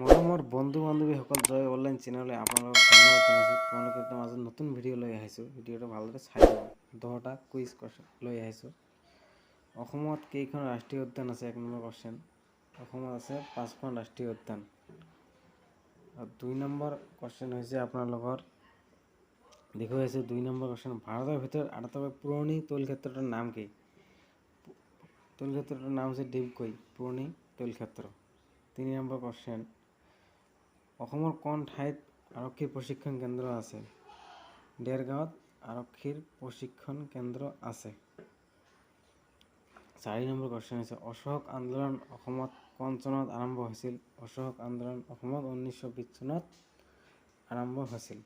মৰমৰ বন্ধু বান্ধৱীসকল, জয় অনলাইন চেনেললৈ আপোনালোকক ধন্যবাদ জনাইছোঁ। তোমালোকৰ মাজত নতুন ভিডিঅ' লৈ আহিছোঁ। ভিডিঅ'টো ভালদৰে চাই যাব। 10টা কুইজ কুৱেশ্যন লৈ আহিছোঁ। অসমত কেইখন ৰাষ্ট্ৰীয় উদ্যান আছে? 1 নম্বৰ কুৱেশ্যন। অসমত আছে 5খন ৰাষ্ট্ৰীয় উদ্যান। আৰু 2 নম্বৰ কুৱেশ্যন হৈছে আপোনালোকৰ দেখুৱাইছে 2 নম্বৰ কুৱেশ্যন, ভাৰতৰ ভিতৰত আটাইতকৈ পুৰণি তৈল ক্ষেত্ৰটোৰ নাম কি? তৈল ক্ষেত্ৰটোৰ নাম হৈছে ডিগবৈ পুৰণি তৈল ক্ষেত্ৰ। 3 নম্বৰ কুৱেশ্যন, অসমৰ কোন ঠাইত আৰক্ষীৰ প্ৰশিক্ষণ কেন্দ্ৰ আছে? দেৰগাঁৱত আৰক্ষীৰ প্ৰশিক্ষণ কেন্দ্ৰ আছে। 4 নম্বৰ কুৱেশ্যন হৈছে, অসহযোগ আন্দোলন অসমত কোন চনত আৰম্ভ হৈছিল? অসহযোগ আন্দোলন অসমত 1920 চনত আৰম্ভ হৈছিল।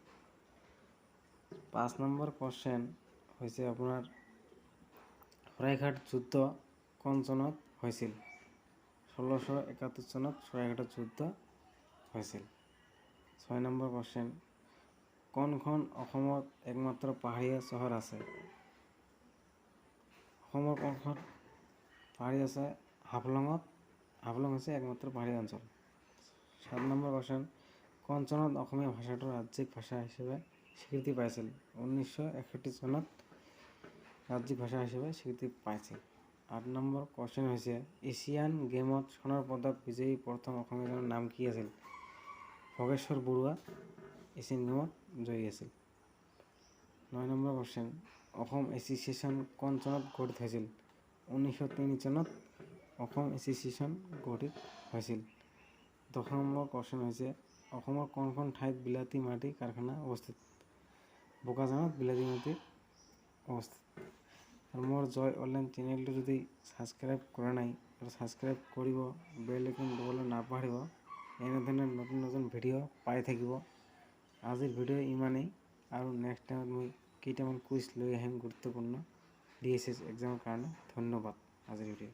5 নম্বৰ কুৱেশ্যন হৈছে আপোনাৰ, শৰাইঘাট যুদ্ধ কোন চনত হৈছিল? 1671 চনত শৰাইঘাটৰ যুদ্ধ হৈছিল। 6 নম্বৰ কুৱেশ্যন, কোনখন অসমত একমাত্ৰ পাহাৰীয়া চহৰ আছে? অসমৰ কোনখন পাহাৰী আছে? হাফলঙত, হাফলং হৈছে একমাত্ৰ পাহাৰীয়া অঞ্চল। 7 নম্বৰ কুৱেশ্যন, কোন চনত অসমীয়া ভাষাটো ৰাজ্যিক ভাষা হিচাপে স্বীকৃতি পাইছিল? 1961 চনত ৰাজ্যিক ভাষা হিচাপে স্বীকৃতি পাইছিল। 8 নম্বৰ কুৱেশ্যন হৈছে, এছিয়ান গেমত সোণৰ পদক বিজয়ী প্ৰথম অসমীয়াজনৰ নাম কি আছিল? ভোগেশ্বৰ বৰুৱা এছিয়ান গেমত জয়ী আছিল। 9 নম্বৰ কুৱেশ্যন, অসম এছ'চিয়েশ্যন কোন চনত গঠিত হৈছিল? 1903 চনত অসম এছ'চিয়েশ্যন গঠিত হৈছিল। 10 নম্বৰ কুৱেশ্যন হৈছে, অসমৰ কোনখন ঠাইত বিলাতী মাটি কাৰখানা অৱস্থিত? বোকাজানত বিলাতী মাটিৰ অৱস্থিত। আৰু মোৰ জয় অনলাইন চেনেলটো যদি ছাবস্ক্ৰাইব কৰা নাই, ছাবস্ক্ৰাইব কৰিব, বেল আইকন দবাবলৈ নাপাহৰিব। এনেধৰণে নতুন নতুন ভিডিঅ' পাই থাকিব। আজিৰ ভিডিঅ' ইমানেই আৰু নেক্সট টাইমত মই কেইটামান কুইজ লৈ আহিম গুৰুত্বপূৰ্ণ ডিএছএছ এক্সামৰ কাৰণে। ধন্যবাদ আজিৰ ভিডিঅ'।